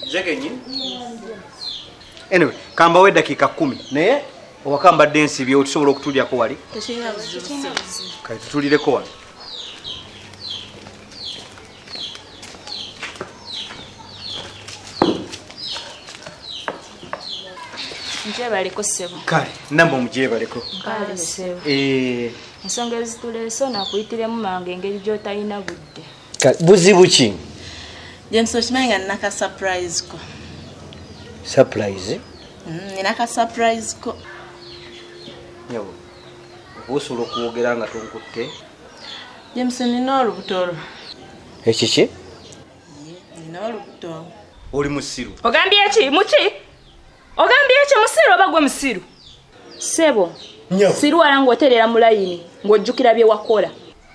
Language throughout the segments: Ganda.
Nze kennyini. Anyway, kambawe eddakiika 10 naye owaka mbadde nsibye, tusobola okutulyako wali? Tekirina buzibu. Kale tutulireko wano. Njebaleko ssebo. Kale namba omugyebaleko. Kale ssebo. Eh, Ensonga ezituleese ono akuyitiremu mangu engeri gy'otalina budde. Kale, buzibu ki? James, okimanyi nga nina ka surprise ko? Surprise? Nina ka surprise ko. Nyabo, oba osobola okwogera nga tonkutte? James, nina olubuto olwo. Ekiki? Nina olubuto. Oli musiru. Ogambye ki? Muki? Ogambye ki, musiru oba gwe musiru? Ssebo, Nyabo. sirwala ng'oterera mu layini ng'ojjukira bye wakola.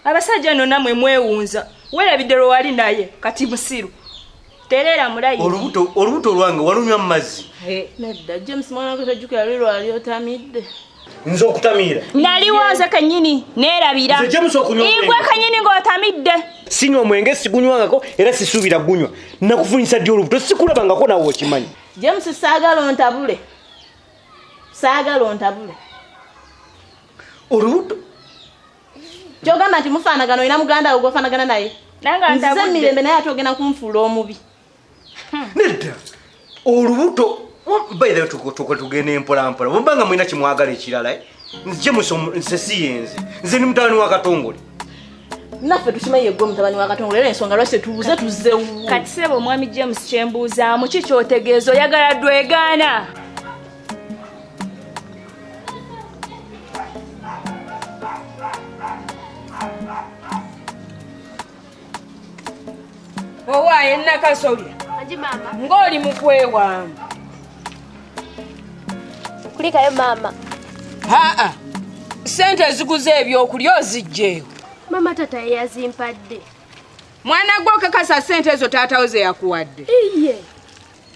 Abasajja nno nammwe mwewunza. Weerabidde lwe wali naye, kati musiru. Terera mu layini. Olubuto olwange walunywa mu mazzi. Nedda James, mwana gwe tojjukira luli lwali otamidde. Nze okutamiira? Naliwo nze kennyini neerabira. Nze James okunywa omwenge? Igwe kennyini ng'otamidde. Sinywa omwenge, sigunywangako era sisuubira gunywa. Nakufunyisa ddi olubuto? Sikulabangako naawe okimanyi. James, saagala ontabule. Saagala ontabule. Olubuto? Ky'ogamba nti mufaanagana, olina muganda wo gw'ofaanagana naye. Nange Nzize antabudde. emirembe naye ate ogenda kunfuula omubi. Nedda. Olubuto, by the way, tugende mpola mpola. Bwe nga mulina kimwagala ekirala, eh? Nze James, nze si yenze. Nze ndi mutabani wa Katongole. Naffe tukimanyi yeggwe mutabani wa Katongole, era ensonga lwaki tetubuze tuzzewo. Kati ssebo omwami James, kyembuuzaamu ki ky'otegeeza, oyagala dwegaana? Owaaye Nakasolya, Anji maama. Ng'oli mu kwewaamu. Kulikayo maama. Aa, ssente eziguza ebyokulya ozigyewo? Maama, tata ye yazimpadde. Mwana gwe, okakasa ssente ezo taatawo ze yakuwadde? Iye.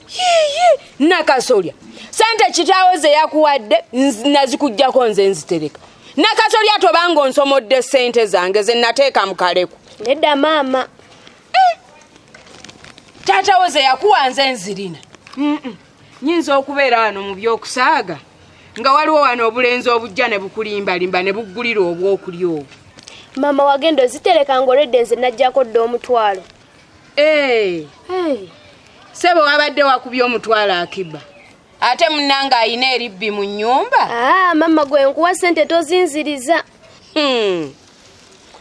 Yiyi, Nakasolya, ssente kitaawo ze yakuwadde nazikugjako nze nzitereka. Nakasolya, tobanga onsomodde ssente zange ze nateeka mu kaleku. Nedda maama. Taatawo ze yakuwa nze nzirina. Nyinza okubeera wano mu byokusaaga nga waliwo wano obulenzi obujja ne bukulimbalimba ne buggulira obwokulya obwo. Maama, wagenda ozitereka ng'olwedde nze najjako dda 500. Ee, Hey. Ssebo, wabadde wakubye 500 akiba, ate munnange ayina eribbi mu nnyumba. Aa maama, gwe nkuwa ssente tozinziriza.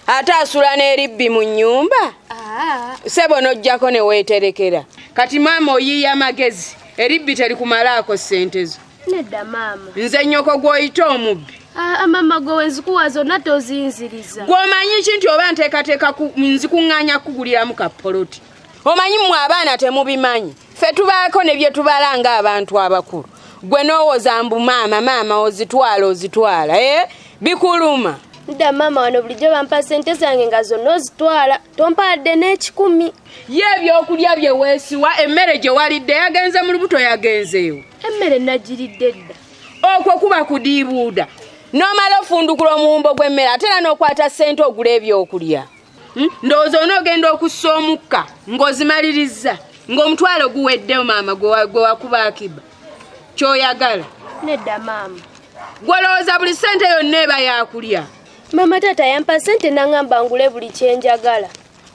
Ate asula n'eribbi mu nnyumba. Aa. Ssebo, n'ojjako ne weeterekera. Kati maama oyiiya amagezi, eribbi terikumalaako ssente zo. Nedda maama. Nze nnyoko gw'oyita omubbi? Aa maama, gwe wenzikuwa zonna tozinziriza. Gw'omanyi ki nti oba nteekateeka nzikuŋŋaanya kukuguliramu ka poloti? Omanyi mmwe abaana temubimanyi, ffe tubaako ne bye tubala ng'abantu abakulu. Gwe n'owoza mbu maama, maama, ozitwala ozitwala, eh? Bikuluma. Nedda maama, wano bulijjo bampa ssente zange nga zonna ozitwala, tompadde n'100. Ye ebyokulya bye weesiwa, emmere gye walidde yagenze mu lubuto, yagenzeewo? Emmere nagiridde dda. Okwo kuba kudiibuuda. N'omala ofundukula omuwumbo gw'emmere, ate era n'okwata ssente ogula ebyokulya. Ndowooza onoogenda okussa omukka ng'ozimalirizza ng'omutwalo guweddewo maama gwe wakuba akiba. Ky'oyagala? Nedda maama. Gw'olowooza buli ssente yonna eba yakulya? Maama, taata yampa ssente n'aŋŋamba ngule buli kye njagala.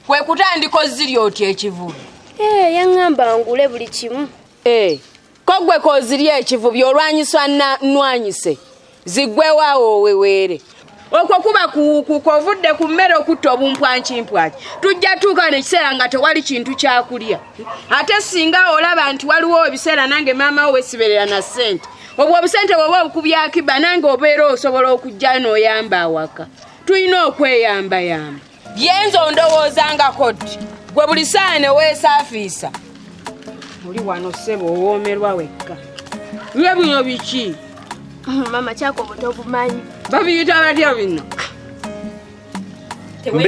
Kwe kutandika ozirya otya ekivubi? Ee, yaŋŋamba ngule buli kimu. Ee, ko gwe k'ozirya ekivubi, olwanyiswa nnwanyise ziggwewo awo oweweere. Okwo kuba kuwuukuka, ovudde ku mmere okutta obumpwankimpwaki. Tujja tuuka nekiseera nga tewali kintu kyakulya. Ate singa olaba nti waliwo ebiseera nange maama wo wesiberera na ssente, obwo obusente bw'oba obukubya akiba, nange obeera osobola okujja n'oyamba awaka. Tulina okweyambayamba. Yenze ondowoozangako ddi gwe buli saawa ne weesaafiisa? Oli wano ssebo owoomerwa wekka. Ye bino biki? Maama, kyakobo tobumanyi. Babiyita batya bino?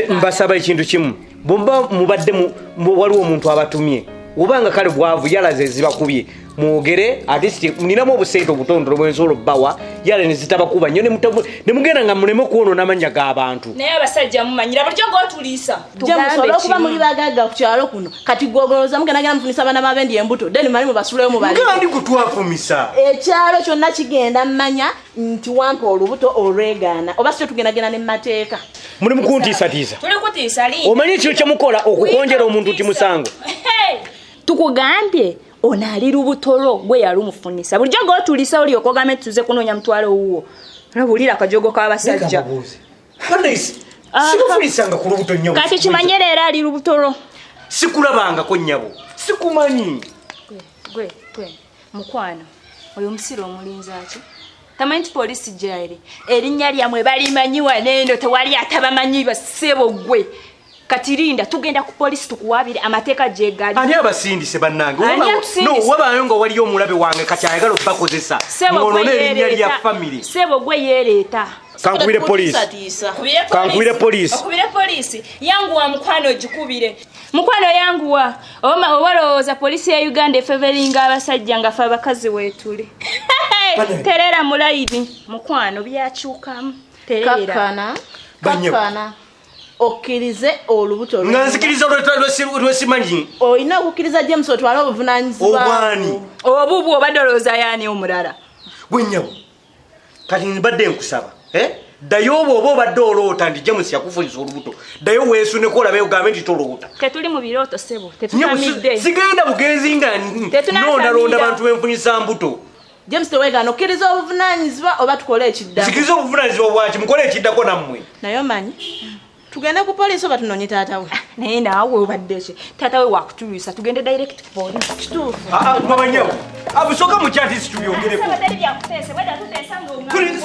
Mbasaba ekintu kimu. Bwemba mubadde waliwo omuntu abatumye, obanga kale bwavu yalaze ezibakubye. Mwogere at least ninamu obusente obutonotono bwensobola obbawa yale nezitabakuba nnyo ne mugenda nga muleme okwonoona amannya g'abantu. Naye abasajja mumanyira bulijjo g'otuliisa. James, olw'okuba muli bagagga ku kyalo kuno kati gwogolooza mugendagenda mufunisa abaana b'abendi embuto then mali mubasuleyo mubale. Nga ndi kutwafumisa. Ekyalo kyonna kigenda mmanya nti wampa olubuto olwegaana oba sikyo tugendagenda ne mumateeka. Muli mukuntiisatiisa. Tuli kutiisa linda. Omanyi ekyo kye mukola okukonjera omuntu nti musango. Tukugambye ono ali lubuto lwo gwe yalumufunisa. Bulijjo g'otuliisa olyoka ogambe nti tuze kunoonya mutwalo owuwo. Wulira akajogo k'abasajja. Sikufunisanga ku lubuto nnyabo. Kati kimanye leero ali lubuto lwo. Sikulabangako nnyabo. Sikumanyi. Gwe, gwe, mukwano. Oyo omusiro omulinza ki? Tamanyi nti poliisi gy'eri. Erinnya lyammwe balimanyi wano eno tewali atabamanyi bassebo ggwe. Kati linda tugenda ku poliisi tukuwaabire amateeka gye gali. Ani abasindise bannange? Ani atusindise? No, wabaayo nga waliyo omulabe wange kati ayagala obbakozesa. Mwonone erinnya lya family. Ssebo gwe yeereeta. Kankubire poliisi. Kankubire poliisi. Okubire poliisi. Yanguwa mukwano ogikubire. Mukwano yanguwa. Oba olowooza poliisi ya Uganda efeveringa abasajja nga ffe abakazi weetuli. Terera mu layini. Mukwano byakyukamu. Terera. Kakkana. Kakkana. Okkirize olubuto nga nzikiriza lwesimanyi. Olina okukkiriza James otwale obuvunaanyizibwa. Obwani? Obubwo obadde olowooza yaani omulala. Gwe nnyabo, kati mbadde nkusaba, Ddayo oba oba obadde oloota nti James yakufunisa olubuto. Ddayo weesuneko olabe ogambe nti toloota. Tetuli mu birooto ssebo, tetutamidde. Sigenda bugenzi nga nondalonda bantu benfunyisa mbuto. James teweegaana okkiriza obuvunaanyizibwa oba tukole ekiddako. Nzikiriza obuvunaanyizibwa bwaki? Mukole ekiddako nammwe. Naye omanyi tugende ku poliisi oba tunoonye taata we? Naye naawe obadde ki? Taata we wakutulwisa tugende direct ku poliisi. Kituufu. Mwabanyawo. Abusooka mu kyati si tubyogereko.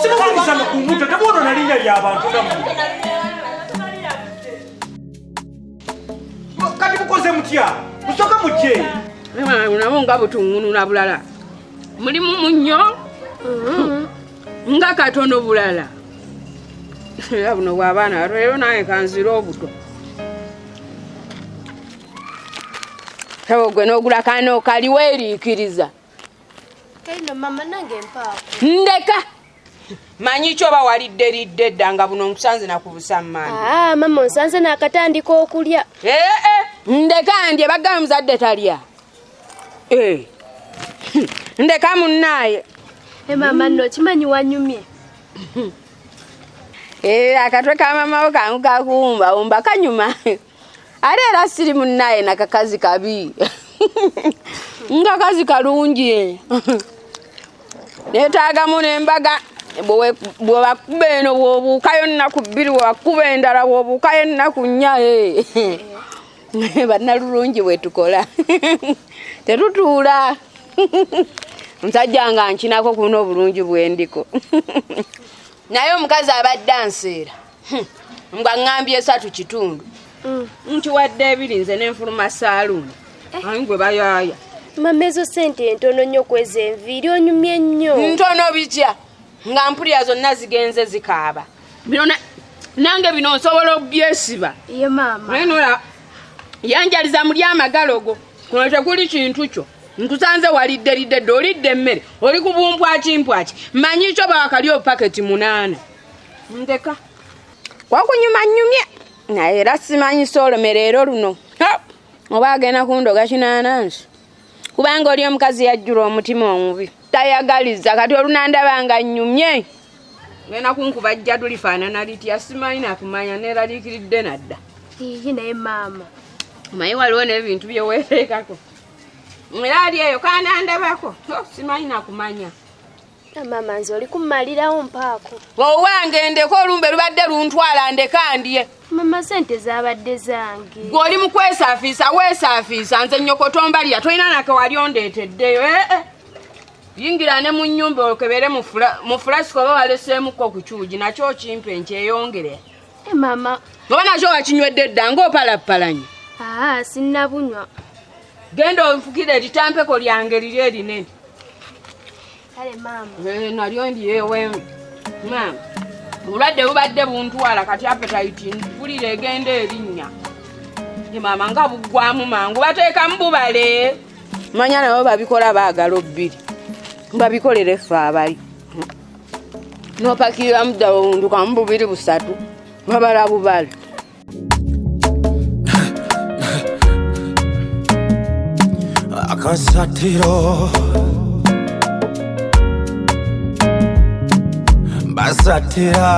Sibafunisanga ku mbuto, temwonoona linnya ly'abantu nammwe. Kati mukoze mutya? Musooka mujje. Nabo nga butuŋŋunula bulala. Mulimu munnyo nga katono bulala. Era buno bw'abaana bato leero nange kanzire obuto. Sebo gwe n'ogula kano kali weeriikiriza. Kale mama nange mpaako. Ndeka. Manyi ki oba walidde lidde dda nga buno nkusanze nakubusa mmange. Mama onsanze naakatandika okulya. Ndeka ndye bagamba muzadde talya. Ndeka munnaaye. Mama nno okimanyi wanyumye. Akatwe ka mama wo kangu kakuwumbawumba kanyuma. Ate era siri munnaaye nakakazi kabi. Nga kazi kalungi. Neetaagamu n'embaga bwe bakuba eno bw'obuukayo nnaku bbiri, bwe bakuba endala bw'obuukayo ennaku nnya. Bannalulungi bwe tukola. Tetutuula. Omusajja nga nkinako kuno obulungi bwe ndiko. Naye omukazi abadde anseera. Nga ŋŋambye 3.5. Nti wadde ebiri nze n'enfuluma saaluuni. Ayi gwe bayaaya. Mama ezo ssente ntono nnyo kweza enviiri onyumye nnyo. Ntono bitya? Nga mpulira zonna zigenze zikaaba. Bino nange bino nsobola okubyesiba. Ye maama. Naye nola yanjaliza muli amagalo go. Kuno tekuli kintu kyo. Nkusanze walidde lidde dde olidde emmere. Oli ku bumpwaki mpwaki. Mmanyi kyo baakali opaketi 8. Ndeka. Wakunyuma nnyumye. Naye era simanyi soolome leero luno. Ha! Oba agenda kundoga kinaanansi. Kubanga oli omukazi yajjula omutima omubi. Tayagaliza kati olunandaba nga nnyumye. Ngenda kunkuba jjadu lifaanana litya simanyi nakumanya neeraliikiridde nadda. Iiyi naye maama. Omanyi waliwo n'ebintu bye weeteekako. Era ali eyo kanandabako. Simanyi nakumanya. Maama nze oli kummalirawo mpaako. Owange ndeko olumbe lubadde luntwala ndeka ndye. Mama ssente zaabadde zange. Gwe oli mu kwesaafiisa weesaafiisa nze nnyoko tombalira tolina nake wali ondeeteddeyo. Yingira ne mu nnyumba okebere mu fulasiko oba waleseemukko ku kyugi nakyo okimpe nkyeyongere. Mama. Oba nakyo wakinywedde dda ng'opalappalanya. Sinnabunywa. Genda onfukire eritampeko lyange liri erinene. Kale maama. Nalyo ndyewe. Maama, obulwadde bubadde buntwala kati appetite mpulira egenda erinnya. Ye maama nga buggwamu mangu bateekamu bubale. Manya nabo babikola baagala obbiri. Babikolere ffe abali. N'opakiriramu ddala obuntu kamu bubiri busatu. Babala bubale. Akasatiro basatira.